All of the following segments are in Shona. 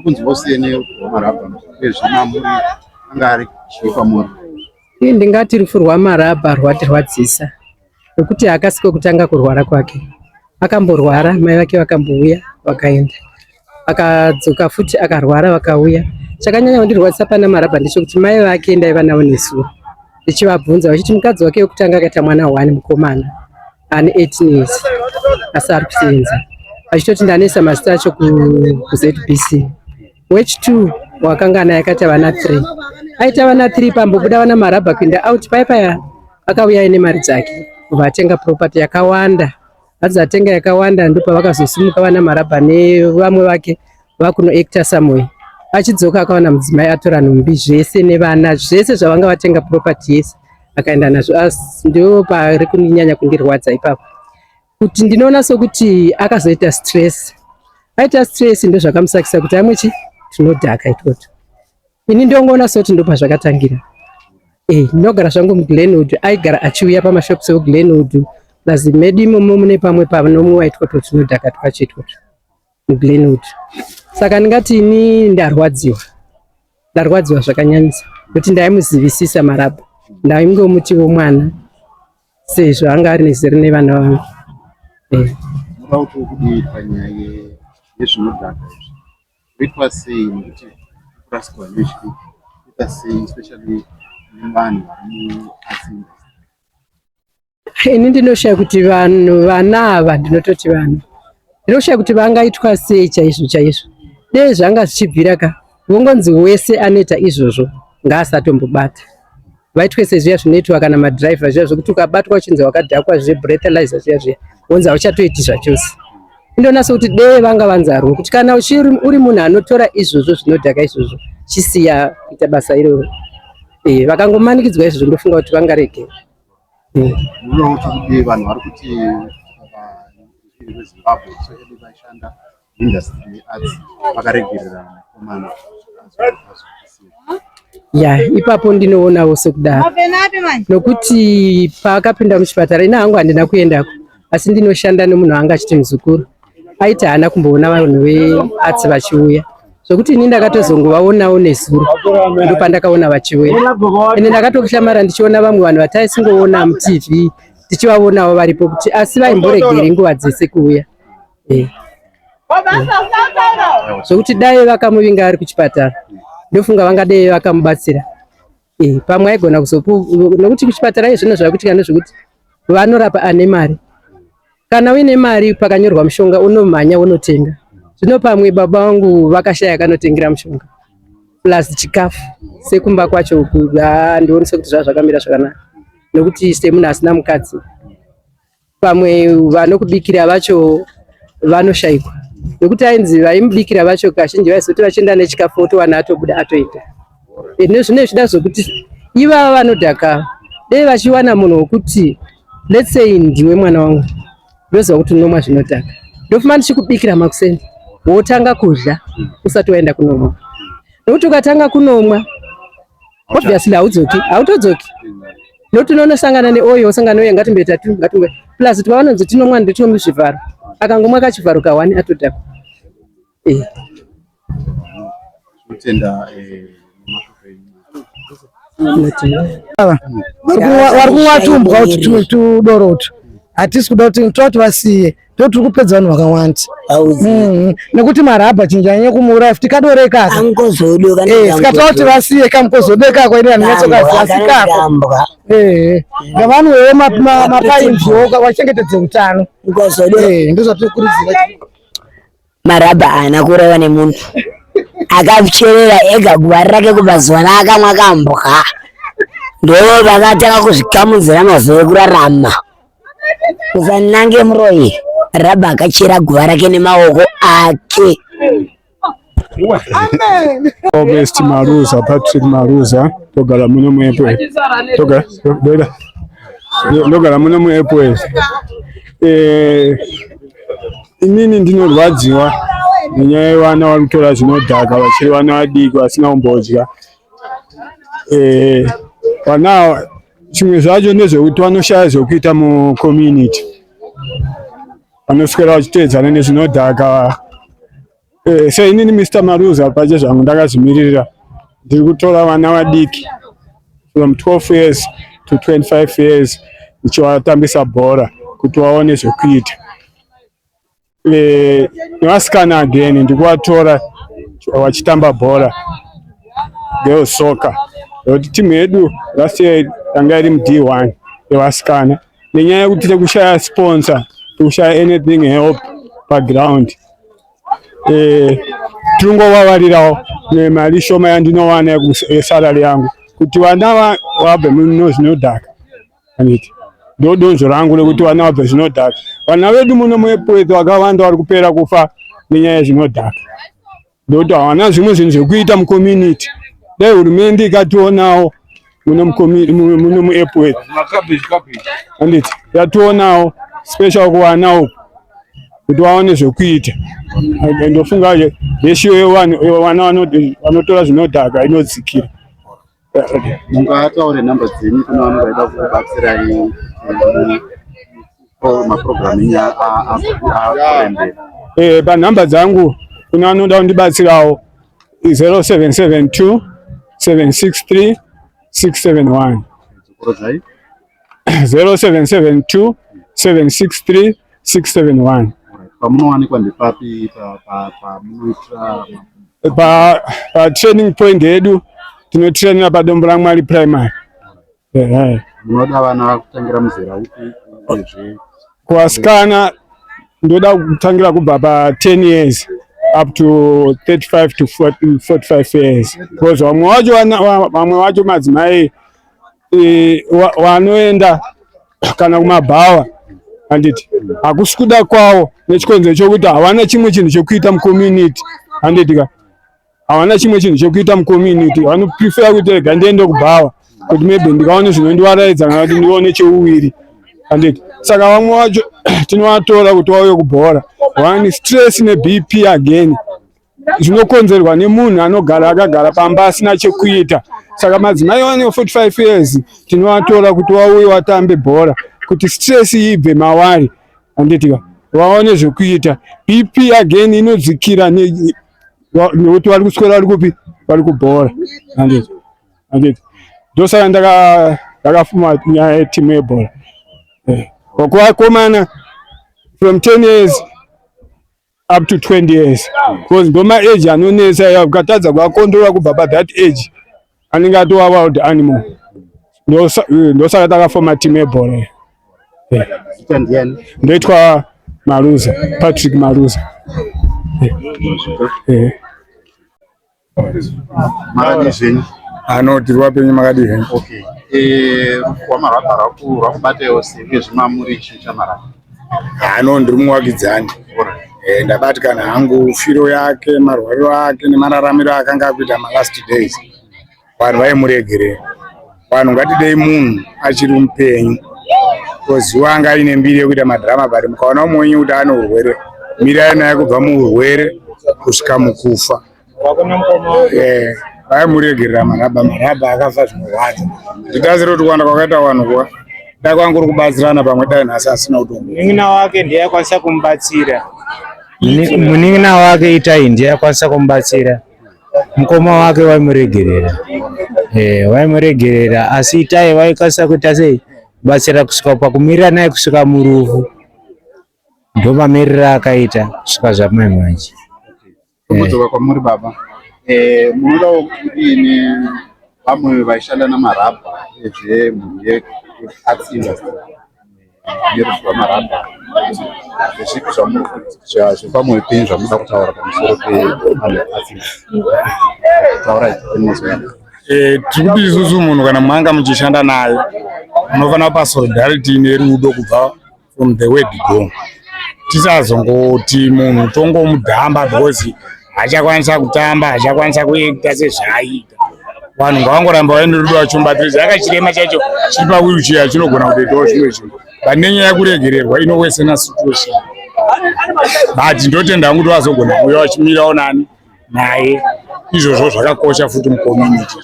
Uri kunzwa sei nerwamarabha uyezve mamuri anga ari chii kwamuri? Ini ndingati rufu rwaMarabha rwatirwadzisa nekuti hakasi kwekutanga kurwara kwake. Akamborwara, mai vake vakambouya vakaenda, akadzoka futi akarwara vakauya. Chakanyanya kundirwadzisa pana Marabha ndechekuti mai vake ndaiva navo nezuro ndichivabvunza vachiti mukadzi wake wekutanga akaita mwana one mukomana ane 18 years asi ari kusenza, vachitoti ndanesa mazita acho kuZBC. Wechi2 wakanga anaye akaita vana 3, aita vana 3 pambobuda vana Marabha kuenda out paya paya akauya aine mari dzake kubva atenga property yakawanda. Hanzi atenga yakawanda ndopavakazosimuka vana Marabha nevamwe vake vakunoacta somewhere. Achidzoka akawana mudzimai atora nhumbi zvese nevana zvese zvavanga vatenga property yese akaenda nazvo. Asi ndo pari kunyanya kundirwadza ipapo, kuti ndinoona sokuti akazoita stress, aita stress ndozvakamusakisa kuti amwe chi tinodhaka itwoto. Ini ndongoona soti ndopazvakatangira. Ndinogara zvangu muGlenwood, aigara achiuya pamashops eGlenwood plus medu imomo mune pamwe panomwiwa itwoto tinodhaka twacho itwoto muGlenwood. Saka ndingati ini ndarwadziwa, ndarwadziwa zvakanyanyisa nekuti ndaimuzivisisa Marabha, ndaingomutiwo mwana sezvo anga ari nezera nevana vangu. Munoda kuti kudii panyaya yezvinodhaka izvi? Zvoitwa sei nekuti kurasikwa nechidiki kuita sei, especially nevanhu vari muarts industry? Ini ndinoshaya kuti vanhu vana ava, ndinototi vanhu, ndinoshaya kuti vangaitwa sei chaizvo chaizvo. Dei zvanga zvichibvira ka, vongonzi wese anoita izvozvo ngaasatombobata, vaitwe sezviya zvinoitwa kana madhiraivha zviya zvokuti ukabatwa uchinzi wakadhakwa zvebreathalyzer zviya zviya, wonzi hauchatoiti zvachose. Ndinoona sekuti dei vanga vanzarwo kuti kana uchiri uri munhu anotora izvozvo zvinodhaka izvozvo, chisiya kuita basa iroro. Vakangomanikidzwa izvozvo ndofunga kuti vangaregera. Munoda kuti kudii vanhu vari kuti veZimbabwe especially vaishanda muindustry yearts vakaregerera mukomana azopisiwa? Ya, ipapo ndinoonawo sekudaro nokuti paakapinda muchipatara ini hangu handina kuendako, asi ndinoshanda nemunhu anga achiti muzukuru aiti haana kumboona vanhu vearts vachiuya, zvokuti ini ndakatozongovaonawo nezuro, ndopandakaona vachiuya. Ende ndakatoshamara ndichiona vamwe vanhu vataisingoona muTV tichivaonawo varipo, kuti asi vaimboregeri nguva dzese kuuya. Zvokuti dai vakamuvinga ari kuchipatara ndofunga vangadei vakamubatsira. Pamwe aigona kuzopu nokuti kuchipatara izvino zvakuitika ndezvekuti vanorapa ane mari. Kana uine mari pakanyorwa mushonga unomhanya unotenga. Zvino pamwe baba vangu vakashaya akanotengera mushonga plus chikafu sekumba kwacho uku handioni sekuti zvava zvakamira zvakanaka, nokuti semunhu asina mukadzi pamwe vanokubikira vacho vanoshayikwa, nekuti ainzi vaimubikira vacho kazhinji vaizoti vachienda nechikafu otowana atobuda atoenda. Nezvine zvida zvokuti ivava vanodhaka dei vachiwana munhu wekuti, let's say ndiwe mwana wangu, ndoziva kuti unomwa zvinodhaka, ndofuma ndichikubikira makuseni wotanga kudya usati waenda kunomwa, nekuti ukatanga kunomwa obviously haudzoki, hautodzoki, nokuti unonosangana neoyo wosangana neuyo, ngatimboita tu ngatimbo plus pavanonzi tinomwa ndetinomwi zvivharo, akangomwa kachivharo kahwani atodhakwa. Tinotenda nemashoko enyu. Vari kumwa tumbwa utu tudoro utu, hatisi kuda kuti toda kuti vasiye, ndo tiri kupedza vanhu vakawanda. Nekuti marabha chinhu chanyanya kumuuraya futi kadore ikaka. Saka toda kuti vasiye kamukozodo ikako, ini handinyatsokazia asi kako ngavanwewo mapainziwo vachengetedze utano, ndozvatinokurudzira. Marabha haana kuuraiwa nemunhu, akacherera ega guva rake kubva zuva raakamwa kambwa, ndo vakatanga kuzvikamudzira mazuva ekurarama. Usanange muroyi, Rabha akachera guva rake nemaoko ake. August Maruza, Patrick Maruza, togara muno muAirport. Togara ndogara muno muAirport. Inini ndinorwadziwa nenyaya yevana vari kutora zvinodhaka vachiri vana vadiki vasina kumbodya. Vana ava chimwe zvacho ndezvekuti vanoshaya zvekuita mucommunity, vanoswera vachiteedzana nezvinodhaka. Eh, so inini Mr Maruza pache zvangu ndakazvimiririra, ndiri kutora vana vadiki from 12 years to 25 years ndichivatambisa bhora kuti vaone zvekuita. Eh, nevasikana again ndikuvatora vachitamba bhora girls soccer, nekuti timu yedu last year yanga iri muD1 yevasikana. Nenyaya yekuti tekushaya sponsor, tekushaya anything help paground, eh, tiringovavarirawo nemari shoma yandinowana yesalary yangu kuti vana vabve muno zvinodhaka. Anditi ndo donzvo rangu rekuti vana vabve zvinodhaka. Vana vedu muno muEpworth vakawanda vari kupera kufa nenyaya yezvinodhaka, ndokuti havana zvimwe zvinhu zvekuita mucommunity. Dai hurumende ikationawo muno muEpworth, anditi yationawo special kuvana uku kuti vaone zvekuita. Ndofunga ratio yevana vanotora zvinodhaka inodzikira. Mungataure nhamba dzenyu kune vanhu vaida kubatsirai maprogramu enyu akurembera? Eh, panhamba dzangu kune vanoda kundibatsirawo, 0772 763 671. Dzokorodzai. 0772 763 671. Pamunowanikwa ndepapi, pamunoitira? Pa training point yedu tinotrainera paDombo raMwari Primary. Ehe. Munoda vana kutangira muzera upi, uyezve? Kuvasikana ndoda kutangira kubva pa10 years up to 35 to 40, 45 years, because vamwe vacho vamwe vacho madzimai, vanoenda kana kumabhawa, handiti hakusi kuda kwavo, nechikonzero chokuti havana chimwe chinhu chokuita mucommunity, handiti ka? Havana chimwe chinhu chokuita mucommunity, vanoprefer kuti rega ndiende kubhawa kuti maybe ndikaone zvinondivaraidza kana kuti ndione cheuwiri, handiti? Saka vamwe vacho tinovatora kuti vauye kubhora. One stress neBP again zvinokonzerwa nemunhu anogara akagara pamba asina chekuita. Saka madzimai vane 45 years tinovatora kuti vauye vatambe bhora kuti stress ibve mavari, handiti ka? Vaone zvekuita. BP again inodzikira nekuti vari kuswera vari kupi? Vari kubhora, handiti? Handiti ndosaka ndakafuma nyaya yetimu yebhora. Kuvakomana from 10 years up to 20 years, because ndo maage anonetsa. Ukatadza kuakontrola kubva pathat age, anenge atova wild animal. Ndosaka takafoma timu yebhora. Zita ndiani? Ndoitwa Maruza, Patrick Maruza. Makadii zvenyu? Ano, tiri wapenyu, makadii henyu? Okay, rufu rwaMarabha rwakubataiwo sei, uyezve mamuri chii chaMarabha? Ano, ndiri muwakidzani. Ndabatikana hangu firo yake, marwariro ake nemararamiro akanga akuita malast days. Vanhu vaimuregerera. Vanhu ngatidei munhu achiri mupenyu, koziva anga aine mbiri yekuita madhirama, but mukaona umwe wenyu kuti ane urwere, mirai naye kubva muurwere kusvika mukufa. Vaimuregerera Marabha. Marabha akafa zvinorwadza. Nditarisire kuti kuwanda kwakaita vanhu kuwa dai kwanga kuri kubatsirana, pamwe dai nhasi asina kutombo. Munin'ina wake ndiye akwanisa kumubatsira. Munin'ina wake Itai ndiye akwanisa kumubatsira. Mukoma wake waimuregerera, waimuregerera, asi Itai vaikwanisa kuita sei, kubatsira kusvika pakumirira naye kusvika murufu. Ndo mamiriro akaita kusvika zvamai manje. Kudzoka kwamuri baba, munodawo kudini vamwe vaishanda naMarabha, uyezve mhuri yearts industry nerufu rwaMarabha? Ndezvipi zvamuri zvepamwoyo penyu zvamunoda kutaura pamusoro pearts industry? Taurai mazuva. Tiri kuti isusu munhu kana manga muchishanda naye, munofanira kupa solidarity nerudo kubva from the word go. Tisazongoti munhu tongomudhamba because haachakwanisa kutamba, haachakwanisa kuacta sezvaaiita. Vanhu ngavangoramba vaine rudo vachimubatsiridza. Akachirema chacho chiri pawheelchair chinogona kutoitawo zvimwe zvinhu, but nenyaya yekuregererwa inowesena situation. But ndotenda hangu kuti vazogona kuuya vachimirawo nani naye. Izvozvo zvakakosha futi mucommunity.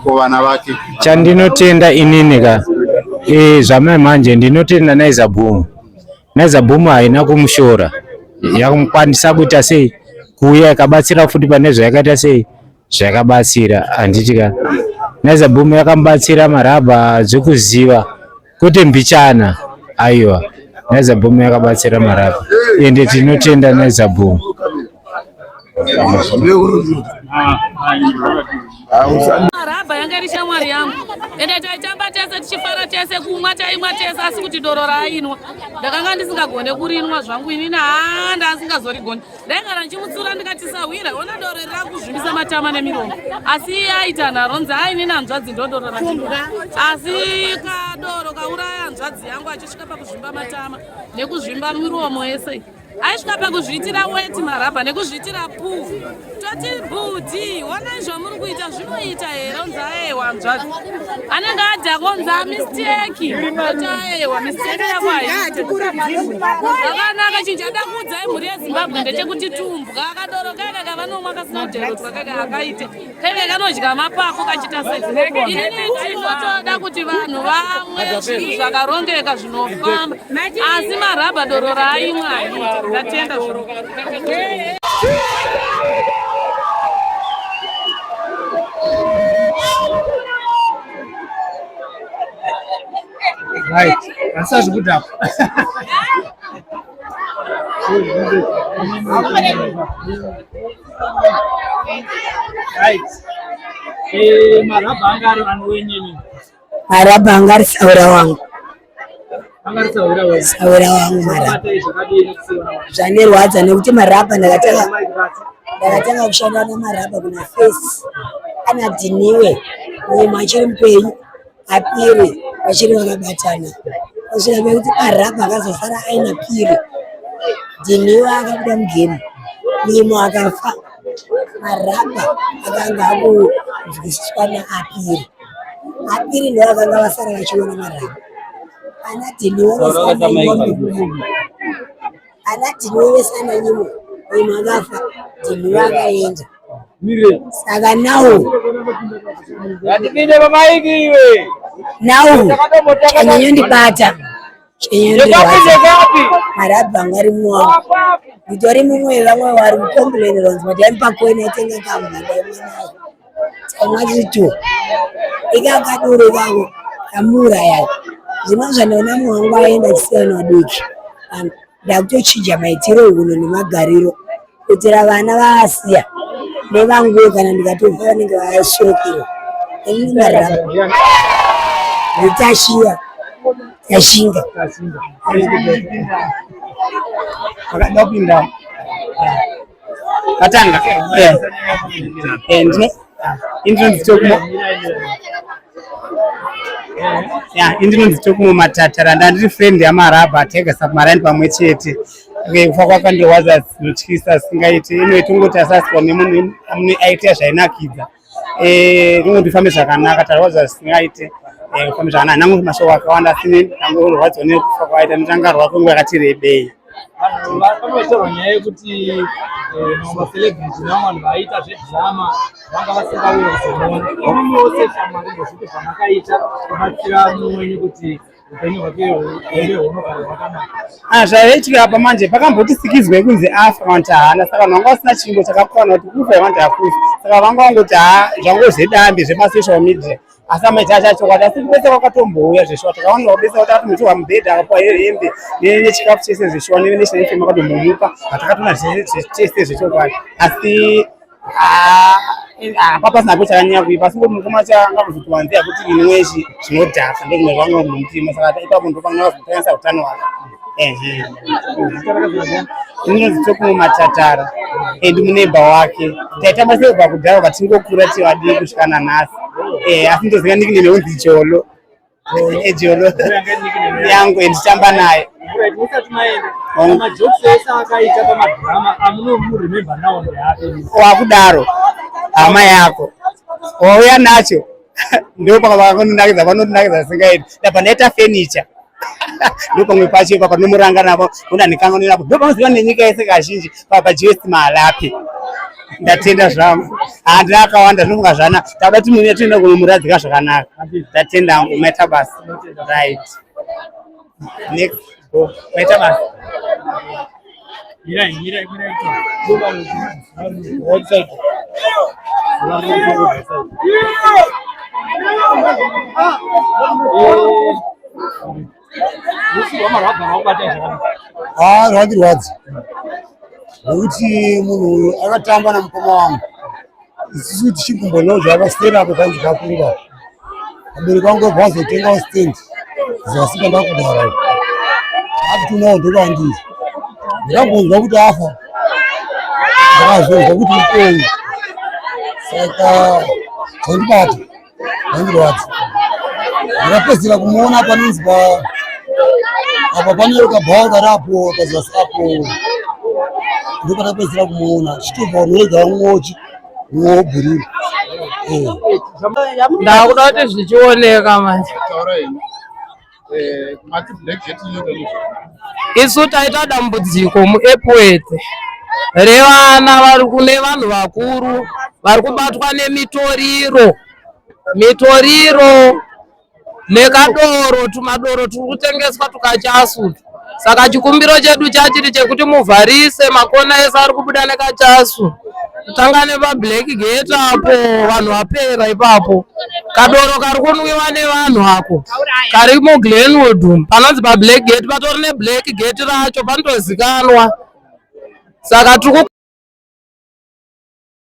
Ko vana vake? Chandinotenda inini ka, zvamai manje ndinotenda Naiza Boom. Naiza Boom haina kumushora, yakamukwanisa kuita sei. kuuya ikabatsira futi pane zvayakaita sei zvakabatsira handiti ka Naiza Boom yakamubatsira Marabha zvekuziva kwete mbichana aiwa Naiza Boom yakabatsira Marabha ende tinotenda Naiza Boom. Marabha yanga iri shamwari yangu ende taitamba tese tichifara tese kumwa taimwa tese asi kuti doro raainwa ndakanga ndisingagone kurinwa zvangu inini haa ndaasingazorigoni ndaigara ndichimutsura ndikati sahwira ona doro iri rakuzvimbisa matama nemiromo asi iye aita nharo nzi ainini hanzvadzi ndodoro randinoda asi kadoro kauraya hanzvadzi yangu achisvika pakuzvimba matama nekuzvimba miromo yese aisvika pakuzviitira weti marabha nekuzviitira puu toti bhudhi onai zvamuri kuita zvinoita here onzi aewa hanzvadzi anenge adhakwa onzi amisteki oti aewa misteki yako haiakanaka chinhu chada kuudzai mhuri yezimbabwe ndechekuti tumbwa kadoro kaika kavanomwa kasina kudherotwa kaika akaite kaika kanodya mapako kachita sei inini tinotoda kuti vanhu vamwe zvinhu zvakarongeka zvinofamba asi marabha doro raaimwa ndatenda zviro Right. Asi zvikuda apa. Right. Eh, marabha anga ari vanhu wenyini. Marabha anga ari saura wangu. Saura wangu marabha. Zvandirwadza nekuti marabha ndakatanga ndakatanga kushanda namarabha kuna face ana Dhiniwe mumwe achiri mupenyu apiri vachiri vakabatana kusvika pekuti marabha akazosara aina piri Dhiniwe akabuda mugemu Nyimo akafa marabha akanga akunzwisiswa naapiri apiri ndo vakanga vasara vachiona marabha ana Dhiniwe ana Dhiniwe vese ana Nyimo Nyimo akafa Dhiniwe akaenda saka now now chanyanyondibata marabha anga ari mumwe wangu nditori mumwe vamwe vari kucomplain ronzi but aimupa koini aitenga kambwa ndaimwa nayo taimwa tiri two ikakaduro kako kamuuraya zvino zvandaona mumwe wangu aenda achisiyana vadiki ndakutochinja maitiro hunhu nemagariro kuitira vana vaasiya nevanguwo kana ndikatofa vanenge vasurukirwa inini maramba nditashiya tashinga Wakada kupinda katanga indinonzi tokumo ya indinonzi tokumo matatara ndandiri friend yamarabha tega submarine pamwe chete kufa kwakandirwadza zvinotyisa singaiti inoe tongoti asaswa nemunhu aita zvainakidza eh, tongoti fambe zvakanaka tarwadza zvisingaite eh, kufambe zvakanaka nangu mashoko akawanda asi ndangorwadziwa nekufa kwaita ndotangarwa kwenguva yakati rebei Panotaurwa nyaya yekuti eh, mamwe macelebrity nevamwe vanhu vaiita zvedrama vanga vasingauye kuzomuona. Imimiwo seshamwari ndozvipi zvamakaita kubatsira mumwe wenyu kuti upenyu hwake huende hunogara hwakanaka? Ah, zvaiitika apa manje pakambotisikidzwa kunzi afa kana kuti haana saka vanhu vanga vasina chivimbo chakakwana kuti kufa kana kuti hakufi saka vanga vangoti ha zvango zvedambe zvemasocial media asi amaita acha chokwadi asi kubetsa kwakatombouya zveshuwa takawanira kubetsa kuti atomutorwa mubhedha akapuwa hembe nechikafu chese zveshuwa nenational fm akatombomupa vatakatoona zvese zvechokwadi asi apa pasina po chakanyanya kuipa asi ngoti mukoma changa kuzoti wanzi akuti inwe zvinodhaka ndozvimwe zvanga mumutima saka ipapo ndopanga utano hwake ehe inonzi tokuno matatara and muneighbor wake taitamba sei kubva kudhara vatingokura tivadii kusvika nanhasi eh, asi ndoziva nickname yekunzi jolo ejolo yangu and tamba naye wakudaro hama yako wauya nacho ndopakavanonakidza vanonakidza zvisingaiti ndabva ndaita furniture ndopamwe pacho ipapa nomuranga navo unandikanganwira apo ndopanoziva nenyika yese kazhinji papa Joyce Malapi ndatenda zvangu handina akawanda zvinofunga zvana takuda kuti mune toenda kunomuradzika zvakanaka ndatenda hangu maita basa right next go maita basa. Ah, rwandirwadza nekuti munhu uyu akatamba namukoma wangu isusu tichikumbonozva pasiteni apo panzi pakunga vabereki vangu vabva vazotengawo stand zikasika ndakudara akutonawo ndokwandiri ndakambonzwa kuti afa ndakazonzwa kuti mupenyu saka zvandibata zvandirwadza ndakapedzisira kumuona panonzi pa apa pane kabhawa kari apo pazasi apo ndopatapedzisira kumuona chitobva unoega mwochi mwobhururu eh. Ndakuda kuti zvichioneka manje. Isu taita dambudziko muEpworth revana vari kune vanhu vakuru vari kubatwa nemitoriro mitoriro nekadoro tumadoro turi kutengeswa tukachasu saka chikumbiro chedu chachiri chekuti muvharise makona ese ari kubuda nekachasu kutanga nepablack gate apo vanhu vapera ipapo kadoro kari kunwiwa nevanhu ako kari muglenwood panonzi pablack gate patori neblack gate racho panotozikanwa saka tiri